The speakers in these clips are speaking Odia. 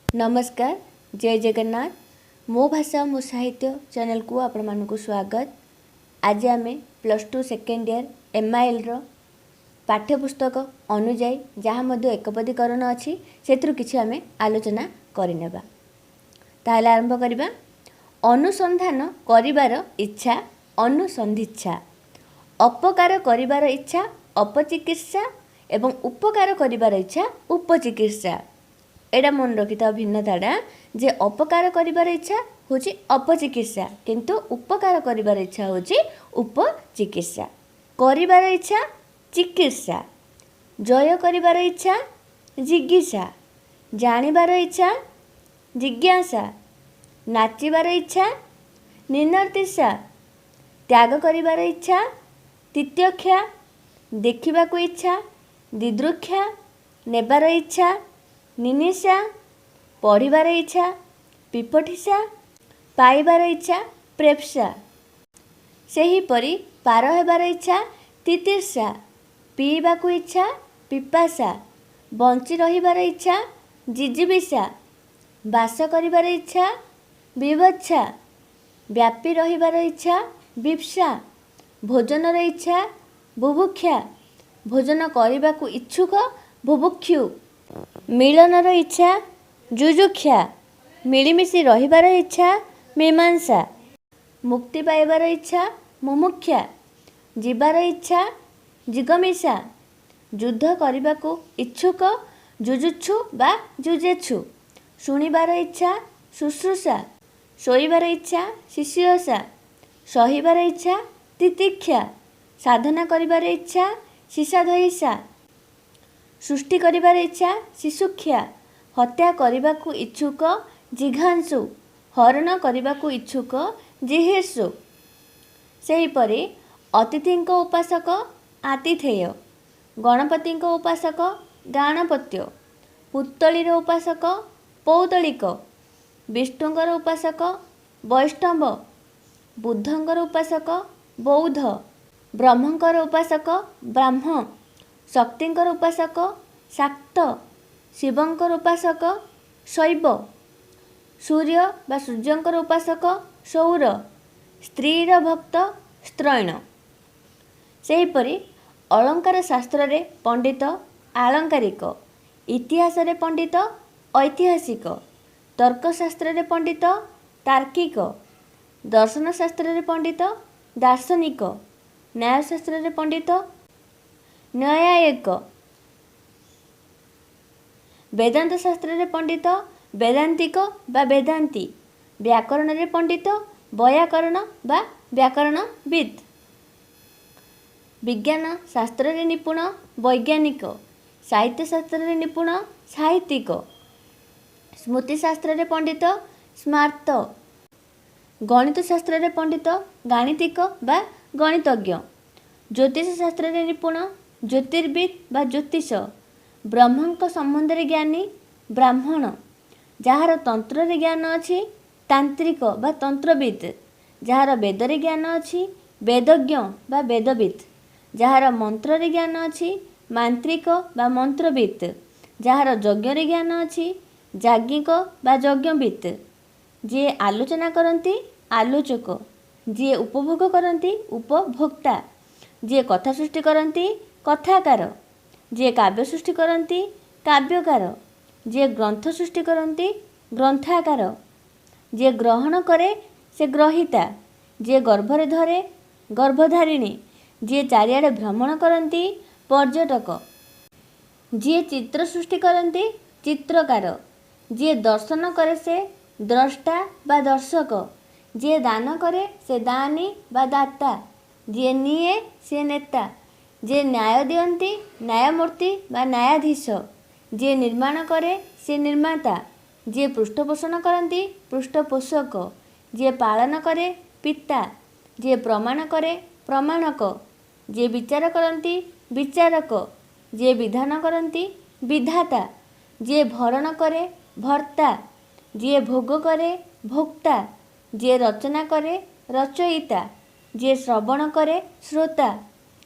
ନମସ୍କାର, ଜୟ ଜଗନ୍ନାଥ। ମୋ ଭାଷା ମୋ ସାହିତ୍ୟ ଚ୍ୟାନେଲକୁ ଆପଣମାନଙ୍କୁ ସ୍ୱାଗତ। ଆଜି ଆମେ +2 ସେକେଣ୍ଡ ଇୟର୍ ଏମ୍ଆଇଏଲ୍ର ପାଠ୍ୟପୁସ୍ତକ ଅନୁଯାୟୀ ଯାହା ମଧ୍ୟ ଏକପଦୀକରଣ ଅଛି, ସେଥିରୁ କିଛି ଆମେ ଆଲୋଚନା କରିନେବା। ତାହେଲେ ଆରମ୍ଭ କରିବା। ଅନୁସନ୍ଧାନ କରିବାର ଇଚ୍ଛା ଅନୁସନ୍ଧିତ୍ସା, ଅପକାର କରିବାର ଇଚ୍ଛା ଅପଚିକିତ୍ସା ଏବଂ ଉପକାର କରିବାର ଇଚ୍ଛା ଉପଚିକିତ୍ସା। ଏଇଟା ମନେ ରଖିଥାଅ ଭିନ୍ନତାଟା, ଯେ ଅପକାର କରିବାର ଇଚ୍ଛା ହେଉଛି ଅପଚିକିତ୍ସା, କିନ୍ତୁ ଉପକାର କରିବାର ଇଚ୍ଛା ହେଉଛି ଉପଚିକିତ୍ସା। କରିବାର ଇଚ୍ଛା ଚିକିତ୍ସା, ଜୟ କରିବାର ଇଚ୍ଛା ଜିଗୀଷା, ଜାଣିବାର ଇଚ୍ଛା ଜିଜ୍ଞାସା, ନାଚିବାର ଇଚ୍ଛା ନିନର୍ତ୍ତିଷା, ତ୍ୟାଗ କରିବାର ଇଚ୍ଛା ତିତିକ୍ଷା, ଦେଖିବାକୁ ଇଚ୍ଛା ଦିଦୃକ୍ଷା, ନେବାର ଇଚ୍ଛା ନିନୀଷା, ପଢ଼ିବାର ଇଚ୍ଛା ପିପଠିଷା, ପାଇବାର ଇଚ୍ଛା ପ୍ରେପ୍ସା। ସେହିପରି ପାର ହେବାର ଇଚ୍ଛା ତିତୀର୍ଷା, ପିଇବାକୁ ଇଚ୍ଛା ପିପାସା, ବଞ୍ଚି ରହିବାର ଇଚ୍ଛା ଜିଜୀବିଷା, ବାସ କରିବାର ଇଚ୍ଛା ବିବତ୍ସା, ବ୍ୟାପି ରହିବାର ଇଚ୍ଛା ବୀପ୍ସା, ଭୋଜନର ଇଚ୍ଛା ବୁଭୁକ୍ଷା, ଭୋଜନ କରିବାକୁ ଇଚ୍ଛୁକ ବୁଭୁକ୍ଷୁ, ମିଳନର ଇଚ୍ଛା ଯୁଯୁକ୍ଷା, ମିଳିମିଶି ରହିବାର ଇଚ୍ଛା ମୀମାଂସା, ମୁକ୍ତି ପାଇବାର ଇଚ୍ଛା ମୁମୁକ୍ଷା, ଯିବାର ଇଚ୍ଛା ଜିଗମୀଷା, ଯୁଦ୍ଧ କରିବାକୁ ଇଚ୍ଛୁକ ଯୁଯୁତ୍ସୁ ବା ଯୁଯେତ୍ସୁ, ଶୁଣିବାର ଇଚ୍ଛା ଶୁଶ୍ରୂଷା, ଶୋଇବାର ଇଚ୍ଛା ଶିଶିରସା, ସହିବାର ଇଚ୍ଛା ତିତିକ୍ଷା, ସାଧନା କରିବାର ଇଚ୍ଛା ସିସାଧୟିଷା, ସୃଷ୍ଟି କରିବାର ଇଚ୍ଛା ଶିଶୁକ୍ଷା, ହତ୍ୟା କରିବାକୁ ଇଚ୍ଛୁକ ଜିଘାଂସୁ, ହରଣ କରିବାକୁ ଇଚ୍ଛୁକ ଜିହୀର୍ଷୁ। ସେହିପରି ଅତିଥିଙ୍କ ଉପାସକ ଆତିଥେୟ, ଗଣପତିଙ୍କ ଉପାସକ ଗାଣପତ୍ୟ, ପୁତ୍ତଳୀର ଉପାସକ ପୌତ୍ତଳିକ, ବିଷ୍ଣୁଙ୍କର ଉପାସକ ବୈଷ୍ଣବ, ବୁଦ୍ଧଙ୍କର ଉପାସକ ବୌଦ୍ଧ, ବ୍ରହ୍ମଙ୍କର ଉପାସକ ବ୍ରାହ୍ମ, ଶକ୍ତିଙ୍କର ଉପାସକ ଶାକ୍ତ, ଶିବଙ୍କର ଉପାସକ ଶୈବ, ସୂର୍ଯ୍ୟ ବା ସୂର୍ଯ୍ୟଙ୍କର ଉପାସକ ସୌର, ସ୍ତ୍ରୀର ଭକ୍ତ ସ୍ତ୍ରୈଣ। ସେହିପରି ଅଳଙ୍କାର ଶାସ୍ତ୍ରରେ ପଣ୍ଡିତ ଆଳଙ୍କାରିକ, ଇତିହାସରେ ପଣ୍ଡିତ ଐତିହାସିକ, ତର୍କଶାସ୍ତ୍ରରେ ପଣ୍ଡିତ ତାର୍କିକ, ଦର୍ଶନ ଶାସ୍ତ୍ରରେ ପଣ୍ଡିତ ଦାର୍ଶନିକ, ନ୍ୟାୟଶାସ୍ତ୍ରରେ ପଣ୍ଡିତ ନୈୟାୟିକ, ବେଦାନ୍ତ ଶାସ୍ତ୍ରରେ ପଣ୍ଡିତ ବେଦାନ୍ତିକ ବା ବେଦାନ୍ତୀ, ବ୍ୟାକରଣରେ ପଣ୍ଡିତ ବୈୟାକରଣ ବା ବ୍ୟାକରଣବିତ୍, ବିଜ୍ଞାନ ଶାସ୍ତ୍ରରେ ନିପୁଣ ବୈଜ୍ଞାନିକ, ସାହିତ୍ୟ ଶାସ୍ତ୍ରରେ ନିପୁଣ ସାହିତ୍ୟିକ, ସ୍ମୃତିଶାସ୍ତ୍ରରେ ପଣ୍ଡିତ ସ୍ମାର୍ତ୍ତ, ଗଣିତ ଶାସ୍ତ୍ରରେ ପଣ୍ଡିତ ଗାଣିତିକ ବା ଗଣିତଜ୍ଞ, ଜ୍ୟୋତିଷ ଶାସ୍ତ୍ରରେ ନିପୁଣ ଜ୍ୟୋତିର୍ବିଦ୍ ବା ଜ୍ୟୋତିଷ, ବ୍ରହ୍ମଙ୍କ ସମ୍ବନ୍ଧରେ ଜ୍ଞାନୀ ବ୍ରାହ୍ମଣ, ଯାହାର ତନ୍ତ୍ରରେ ଜ୍ଞାନ ଅଛି ତାନ୍ତ୍ରିକ ବା ତନ୍ତ୍ରବିତ୍, ଯାହାର ବେଦରେ ଜ୍ଞାନ ଅଛି ବେଦଜ୍ଞ ବା ବେଦବିତ୍, ଯାହାର ମନ୍ତ୍ରରେ ଜ୍ଞାନ ଅଛି ମାନ୍ତ୍ରିକ ବା ମନ୍ତ୍ରବିତ୍, ଯାହାର ଯଜ୍ଞରେ ଜ୍ଞାନ ଅଛି ଯାଜ୍ଞିକ ବା ଯଜ୍ଞବିତ୍, ଯିଏ ଆଲୋଚନା କରନ୍ତି ଆଲୋଚକ, ଯିଏ ଉପଭୋଗ କରନ୍ତି ଉପଭୋକ୍ତା, ଯିଏ କଥା ସୃଷ୍ଟି କରନ୍ତି କଥାକାର, ଯିଏ କାବ୍ୟ ସୃଷ୍ଟି କରନ୍ତି କାବ୍ୟକାର, ଯିଏ ଗ୍ରନ୍ଥ ସୃଷ୍ଟି କରନ୍ତି ଗ୍ରନ୍ଥାକାର, ଯିଏ ଗ୍ରହଣ କରେ ସେ ଗ୍ରହୀତା, ଯିଏ ଗର୍ଭରେ ଧରେ ଗର୍ଭଧାରିଣୀ, ଯିଏ ଚାରିଆଡ଼େ ଭ୍ରମଣ କରନ୍ତି ପର୍ଯ୍ୟଟକ, ଯିଏ ଚିତ୍ର ସୃଷ୍ଟି କରନ୍ତି ଚିତ୍ରକାର, ଯିଏ ଦର୍ଶନ କରେ ସେ ଦ୍ରଷ୍ଟା ବା ଦର୍ଶକ, ଯିଏ ଦାନ କରେ ସେ ଦାନୀ ବା ଦାତା, ଯିଏ ନିଏ ସେ ନେତା, ଯିଏ ନ୍ୟାୟ ଦିଅନ୍ତି ନ୍ୟାୟମୂର୍ତ୍ତି ବା ନ୍ୟାୟାଧୀଶ, ଯିଏ ନିର୍ମାଣ କରେ ସେ ନିର୍ମାତା, ଯିଏ ପୃଷ୍ଠପୋଷଣ କରନ୍ତି ପୃଷ୍ଠପୋଷକ, ଯିଏ ପାଳନ କରେ ପିତା, ଯିଏ ପ୍ରମାଣ କରେ ପ୍ରମାଣକ, ଯିଏ ବିଚାର କରନ୍ତି ବିଚାରକ, ଯିଏ ବିଧାନ କରନ୍ତି ବିଧାତା, ଯିଏ ଭରଣ କରେ ଭର୍ତ୍ତା, ଯିଏ ଭୋଗ କରେ ଭୋକ୍ତା, ଯିଏ ରଚନା କରେ ରଚୟିତା, ଯିଏ ଶ୍ରବଣ କରେ ଶ୍ରୋତା,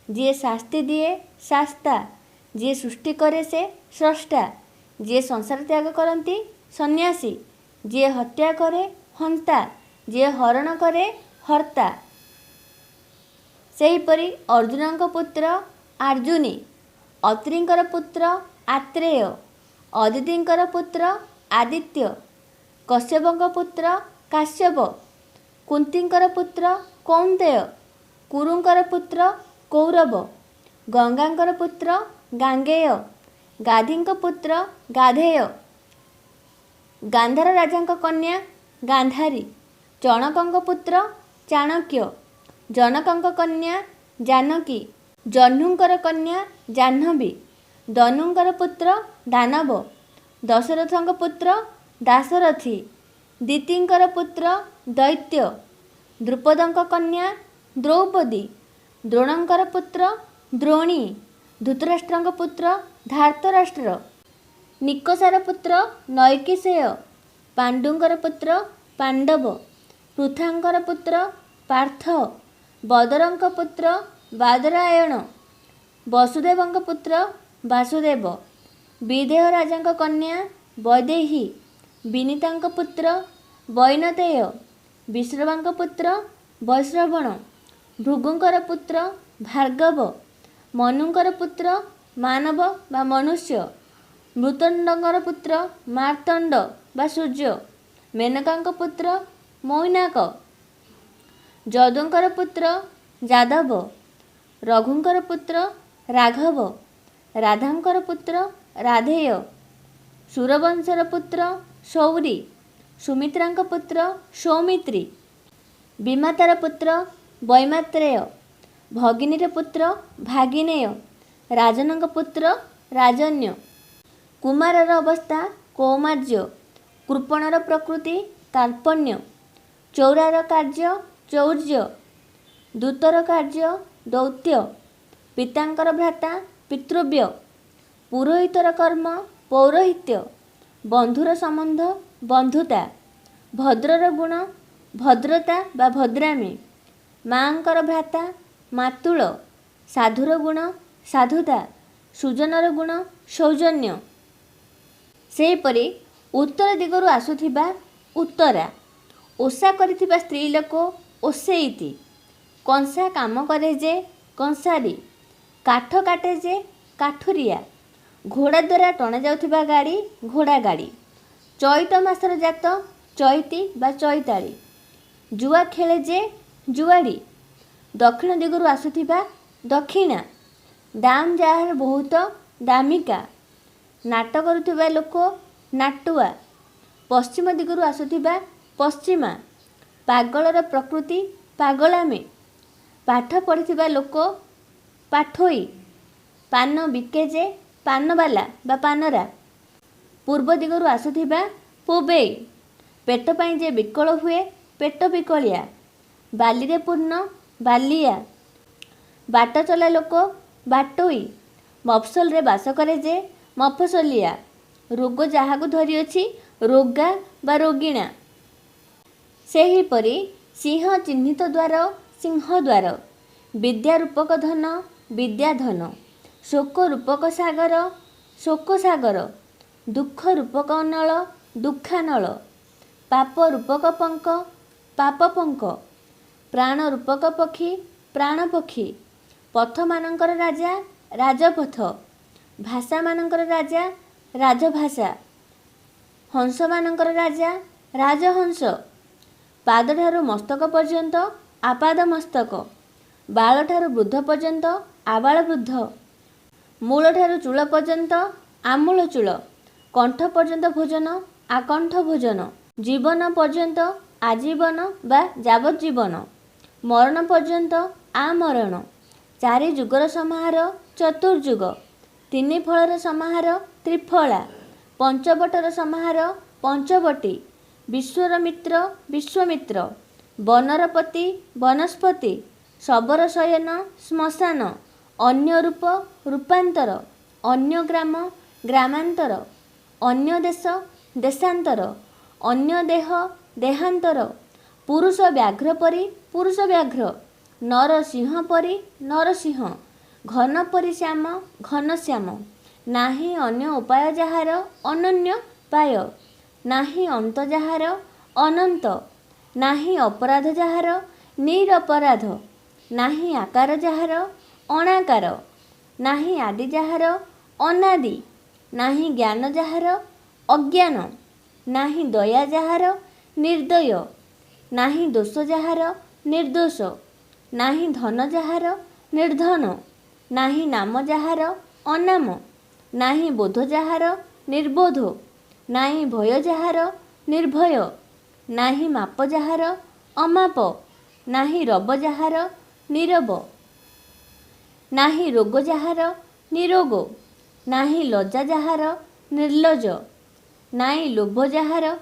ଯିଏ ଶାସ୍ତି ଦିଏ ଶାସ୍ତା, ଯିଏ ସୃଷ୍ଟି କରେ ସେ ସ୍ରଷ୍ଟା, ଯିଏ ସଂସାର ତ୍ୟାଗ କରନ୍ତି ସନ୍ନ୍ୟାସୀ, ଯିଏ ହତ୍ୟା କରେ ହନ୍ତା, ଯିଏ ହରଣ କରେ ହର୍ତ୍ତା। ସେହିପରି ଅର୍ଜୁନଙ୍କ ପୁତ୍ର ଆର୍ଜୁନୀ, ଅତ୍ରିଙ୍କର ପୁତ୍ର ଆତ୍ରେୟ, ଅଦିତିଙ୍କର ପୁତ୍ର ଆଦିତ୍ୟ, କଶ୍ୟପଙ୍କ ପୁତ୍ର କାଶ୍ୟପ, କୁନ୍ତୀଙ୍କର ପୁତ୍ର କୌନ୍ତେୟ, କୁରୁଙ୍କର ପୁତ୍ର କୌରବ, ଗଙ୍ଗାଙ୍କର ପୁତ୍ର ଗାଙ୍ଗେୟ, ଗାଧୀଙ୍କ ପୁତ୍ର ଗାଧେୟ, ଗାନ୍ଧାର ରାଜାଙ୍କ କନ୍ୟା ଗାନ୍ଧାରୀ, ଚଣକଙ୍କ ପୁତ୍ର ଚାଣକ୍ୟ, ଜନକଙ୍କ କନ୍ୟା ଜାନକୀ, ଜହ୍ନୁଙ୍କର କନ୍ୟା ଜାହ୍ନବୀ, ଦନୁଙ୍କର ପୁତ୍ର ଦାନବ, ଦଶରଥଙ୍କ ପୁତ୍ର ଦାଶରଥୀ, ଦିତିଙ୍କର ପୁତ୍ର ଦୈତ୍ୟ, ଦ୍ରୁପଦଙ୍କ କନ୍ୟା ଦ୍ରୌପଦୀ, ଦ୍ରୋଣଙ୍କର ପୁତ୍ର ଦ୍ରୋଣୀ, ଧୃତରାଷ୍ଟ୍ରଙ୍କ ପୁତ୍ର ଧାର୍ତ୍ତରାଷ୍ଟ୍ର, ନିକଷାର ପୁତ୍ର ନୈକିଶେୟ, ପାଣ୍ଡୁଙ୍କର ପୁତ୍ର ପାଣ୍ଡବ, ପୃଥାଙ୍କର ପୁତ୍ର ପାର୍ଥ, ବଦରଙ୍କ ପୁତ୍ର ବାଦରାୟଣ, ବସୁଦେବଙ୍କ ପୁତ୍ର ବାସୁଦେବ, ବିଦେହ ରାଜାଙ୍କ କନ୍ୟା ବୈଦେହୀ, ବିନିତାଙ୍କ ପୁତ୍ର ବୈନତେୟ, ବିଶ୍ରବାଙ୍କ ପୁତ୍ର ବୈଶ୍ରବଣ, ଭୃଗୁଙ୍କର ପୁତ୍ର ଭାର୍ଗବ, ମନୁଙ୍କର ପୁତ୍ର ମାନବ ବା ମନୁଷ୍ୟ, ମୃତଣ୍ଡଙ୍କର ପୁତ୍ର ମାର୍ତ୍ତଣ୍ଡ ବା ସୂର୍ଯ୍ୟ, ମେନକାଙ୍କ ପୁତ୍ର ମୈନାକ, ଯଦୁଙ୍କର ପୁତ୍ର ଯାଦବ, ରଘୁଙ୍କର ପୁତ୍ର ରାଘବ, ରାଧାଙ୍କର ପୁତ୍ର ରାଧେୟ, ସୁରବଂଶର ପୁତ୍ର ସୌରୀ, ସୁମିତ୍ରାଙ୍କ ପୁତ୍ର ସୌମିତ୍ରୀ, ବିମାତାର ପୁତ୍ର ବୈମାତ୍ରେୟ, ଭଗିନୀର ପୁତ୍ର ଭାଗିନେୟ, ରାଜନଙ୍କ ପୁତ୍ର ରାଜନ୍ୟ, କୁମାରର ଅବସ୍ଥା କୌମାର୍ଯ୍ୟ, କୃପଣର ପ୍ରକୃତି କାର୍ପଣ୍ୟ, ଚୌରାର କାର୍ଯ୍ୟ ଚୌର୍ଯ୍ୟ, ଦୂତର କାର୍ଯ୍ୟ ଦୌତ୍ୟ, ପିତାଙ୍କର ଭ୍ରାତା ପିତୃବ୍ୟ, ପୁରୋହିତର କର୍ମ ପୌରୋହିତ୍ୟ, ବନ୍ଧୁର ସମ୍ବନ୍ଧ ବନ୍ଧୁତା, ଭଦ୍ରର ଗୁଣ ଭଦ୍ରତା ବା ଭଦ୍ରାମି, ମାଆଙ୍କର ଭ୍ରାତା ମାତୁଳ, ସାଧୁର ଗୁଣ ସାଧୁତା, ସୁଜନର ଗୁଣ ସୌଜନ୍ୟ। ସେହିପରି ଉତ୍ତର ଦିଗରୁ ଆସୁଥିବା ଉତ୍ତରା, ଓଷା କରିଥିବା ସ୍ତ୍ରୀ ଲୋକ ଓଷେଇତି, କଂସା କାମ କରେ ଯେ କଂସାରୀ, କାଠ କାଟେ ଯେ କାଠୁରିଆ, ଘୋଡ଼ା ଦ୍ୱାରା ଟଣାଯାଉଥିବା ଗାଡ଼ି ଘୋଡ଼ା ଗାଡ଼ି, ଚୈତ ମାସର ଜାତ ଚୈତି ବା ଚୈତାଳି, ଜୁଆ ଖେଳେ ଯେ ଜୁଆଡ଼ି, ଦକ୍ଷିଣ ଦିଗରୁ ଆସୁଥିବା ଦକ୍ଷିଣା, ଦାମ ଯାହାର ବହୁତ ଦାମିକା, ନାଟ କରୁଥିବା ଲୋକ ନାଟୁଆ, ପଶ୍ଚିମ ଦିଗରୁ ଆସୁଥିବା ପଶ୍ଚିମା, ପାଗଳର ପ୍ରକୃତି ପାଗଳାମି, ପାଠ ପଢ଼ିଥିବା ଲୋକ ପାଠୋଇ, ପାନ ବିକେ ଯେ ପାନବାଲା ବା ପାନରା, ପୂର୍ବ ଦିଗରୁ ଆସୁଥିବା ପୂବେଇ, ପେଟ ପାଇଁ ଯେ ବିକଳ ହୁଏ ପେଟ ବିକଳିଆ, ବାଲିରେ ପୂର୍ଣ୍ଣ ବାଲିଆ, ବାଟ ଚଲା ଲୋକ ବାଟୋଇ, ମଫସଲରେ ବାସ କରେ ଯେ ମଫସଲିଆ, ରୋଗ ଯାହାକୁ ଧରିଅଛି ରୋଗା ବା ରୋଗିଣା। ସେହିପରି ସିଂହ ଚିହ୍ନିତ ଦ୍ୱାର ସିଂହଦ୍ୱାର, ବିଦ୍ୟା ରୂପକ ଧନ ବିଦ୍ୟାଧନ, ଶୋକ ରୂପକ ସାଗର ଶୋକସାଗର, ଦୁଃଖ ରୂପକ ଅନଳ ଦୁଃଖାନଳ, ପାପ ରୂପକ ପଙ୍କ ପାପପଙ୍କ, ପ୍ରାଣ ରୂପକ ପକ୍ଷୀ ପ୍ରାଣପକ୍ଷୀ, ପଥମାନଙ୍କର ରାଜା ରାଜପଥ, ଭାଷାମାନଙ୍କର ରାଜା ରାଜଭାଷା, ହଂସମାନଙ୍କର ରାଜା ରାଜହଂସ, ପାଦଠାରୁ ମସ୍ତକ ପର୍ଯ୍ୟନ୍ତ ଆପାଦ ମସ୍ତକ, ବାଳଠାରୁ ବୃଦ୍ଧ ପର୍ଯ୍ୟନ୍ତ ଆବାଳ ବୃଦ୍ଧ, ମୂଳଠାରୁ ଚୂଳ ପର୍ଯ୍ୟନ୍ତ ଆମୂଳ ଚୂଳ, କଣ୍ଠ ପର୍ଯ୍ୟନ୍ତ ଭୋଜନ ଆକଣ୍ଠ ଭୋଜନ, ଜୀବନ ପର୍ଯ୍ୟନ୍ତ ଆଜୀବନ ବା ଯାବଜ୍ଜୀବନ, ମରଣ ପର୍ଯ୍ୟନ୍ତ ଆମରଣ, ଚାରି ଯୁଗର ସମାହାର ଚତୁର୍ଯୁଗ, ତିନି ଫଳର ସମାହାର ତ୍ରିଫଳା, ପଞ୍ଚବଟର ସମାହାର ପଞ୍ଚବଟୀ, ବିଶ୍ୱର ମିତ୍ର ବିଶ୍ୱମିତ୍ର, ବନର ପତି ବନସ୍ପତି, ଶବର ଶୟନ ଶ୍ମଶାନ, ଅନ୍ୟ ରୂପ ରୂପାନ୍ତର, ଅନ୍ୟ ଗ୍ରାମ ଗ୍ରାମାନ୍ତର, ଅନ୍ୟ ଦେଶ ଦେଶାନ୍ତର, ଅନ୍ୟ ଦେହ ଦେହାନ୍ତର, ପୁରୁଷ ବ୍ୟାଘ୍ର ପରି ପୁରୁଷ ବ୍ୟାଘ୍ର, ନର ସିଂହ ପରି ନରସିଂହ, ଘନ ପରି ଶ୍ୟାମ ଘନଶ୍ୟାମ, ନାହିଁ ଅନ୍ୟ ଉପାୟ ଯାହାର ଅନନ୍ୟ ପାୟ, ନାହିଁ ଅନ୍ତ ଯାହାର, ଅନନ୍ତ। ନାହିଁ ଅପରାଧ ଯାହାର, ନିରପରାଧ। ନାହିଁ ଆକାର ଯାହାର, ଅଣାକାର। ନାହିଁ ଆଦି ଯାହାର, ଅନାଦି। ନାହିଁ ଜ୍ଞାନ ଯାହାର, ଅଜ୍ଞାନ। ନାହିଁ ଦୟା ଯାହାର, ନିର୍ଦ୍ଦୟ। ନାହିଁ ଦୋଷ ଯାହାର, ନିର୍ଦ୍ଦୋଷ। ନାହିଁ ଧନ ଯାହାର, ନିର୍ଦ୍ଧନ। ନାହିଁ ନାମ ଯାହାର, ଅନାମ। ନାହିଁ ବୋଧ ଯାହାର, ନିର୍ବୋଧ। ନାହିଁ ଭୟ ଯାହାର, ନିର୍ଭୟ। ନାହିଁ ମାପ ଯାହାର, ଅମାପ। ନାହିଁ ରବ ଯାହାର, ନୀରବ। ନାହିଁ ରୋଗ ଯାହାର, ନିରୋଗ। ନାହିଁ ଲଜ୍ଜା ଯାହାର, ନିର୍ଲଜ୍ଜ। ନାହିଁ ଲୋଭ ଯାହାର,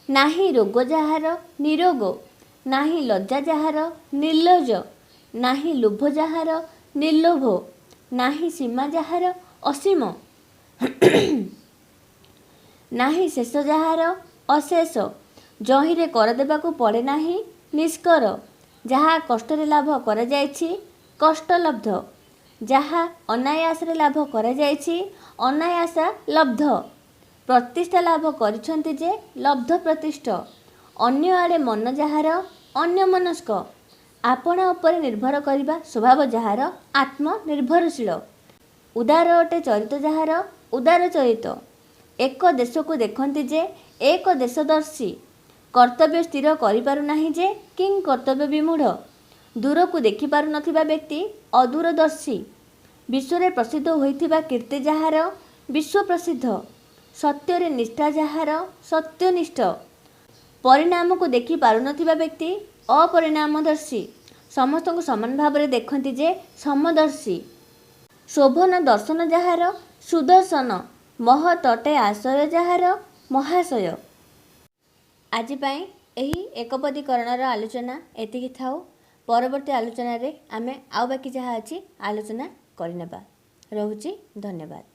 ନାହିଁ ରୋଗ ଯାହାର, ନିରୋଗ। ନାହିଁ ଲଜ୍ଜା ଯାହାର, ନିର୍ଲଜ୍ଜ। ନାହିଁ ଲୋଭ ଯାହାର, ନିର୍ଲୋଭ। ନାହିଁ ସୀମା ଯାହାର, ଅସୀମ। ନାହିଁ ଶେଷ ଯାହାର, ଅଶେଷ। ଯହିଁରେ କର ଦେବାକୁ ପଡ଼େ ନାହିଁ, ନିଷ୍କର। ଯାହା କଷ୍ଟରେ ଲାଭ କରାଯାଇଛି, କଷ୍ଟଲବ୍ଧ। ଯାହା ଅନାୟାସରେ ଲାଭ କରାଯାଇଛି, ଅନାୟାସା ଲବ୍ଧ। ପ୍ରତିଷ୍ଠା ଲାଭ କରିଛନ୍ତି ଯେ, ଲବ୍ଧ ପ୍ରତିଷ୍ଠ। ଅନ୍ୟ ଆଡ଼େ ମନ ଯାହାର, ଅନ୍ୟମନସ୍କ। ଆପଣା ଉପରେ ନିର୍ଭର କରିବା ସ୍ୱଭାବ ଯାହାର, ଆତ୍ମନିର୍ଭରଶୀଳ। ଉଦାର ଅଟେ ଚରିତ ଯାହାର, ଉଦାର ଚରିତ। ଏକ ଦେଶକୁ ଦେଖନ୍ତି ଯେ, ଏକ ଦେଶଦର୍ଶୀ। କର୍ତ୍ତବ୍ୟ ସ୍ଥିର କରିପାରୁନାହିଁ ଯେ, କିଂକର୍ତ୍ତବ୍ୟ ବିମୂଢ଼। ଦୂରକୁ ଦେଖିପାରୁନଥିବା ବ୍ୟକ୍ତି ଅଦୂରଦର୍ଶୀ। ବିଶ୍ୱରେ ପ୍ରସିଦ୍ଧ ହୋଇଥିବା କୀର୍ତ୍ତି ଯାହାର, ବିଶ୍ୱ ପ୍ରସିଦ୍ଧ। ସତ୍ୟରେ ନିଷ୍ଠା ଯାହାର, ସତ୍ୟନିଷ୍ଠ। ପରିଣାମକୁ ଦେଖି ପାରୁନଥିବା ବ୍ୟକ୍ତି ଅପରିଣାମଦର୍ଶୀ। ସମସ୍ତଙ୍କୁ ସମାନ ଭାବରେ ଦେଖନ୍ତି ଯେ, ସମଦର୍ଶୀ। ଶୋଭନ ଦର୍ଶନ ଯାହାର, ସୁଦର୍ଶନ। ମହତ୍ ଅଟେ ଆଶୟ ଯାହାର, ମହାଶୟ। ଆଜି ପାଇଁ ଏହି ଏକପଦୀକରଣର ଆଲୋଚନା ଏତିକି ଥାଉ। ପରବର୍ତ୍ତୀ ଆଲୋଚନାରେ ଆମେ ଆଉ ବାକି ଯାହା ଅଛି ଆଲୋଚନା କରିନେବା। ରହୁଛି, ଧନ୍ୟବାଦ।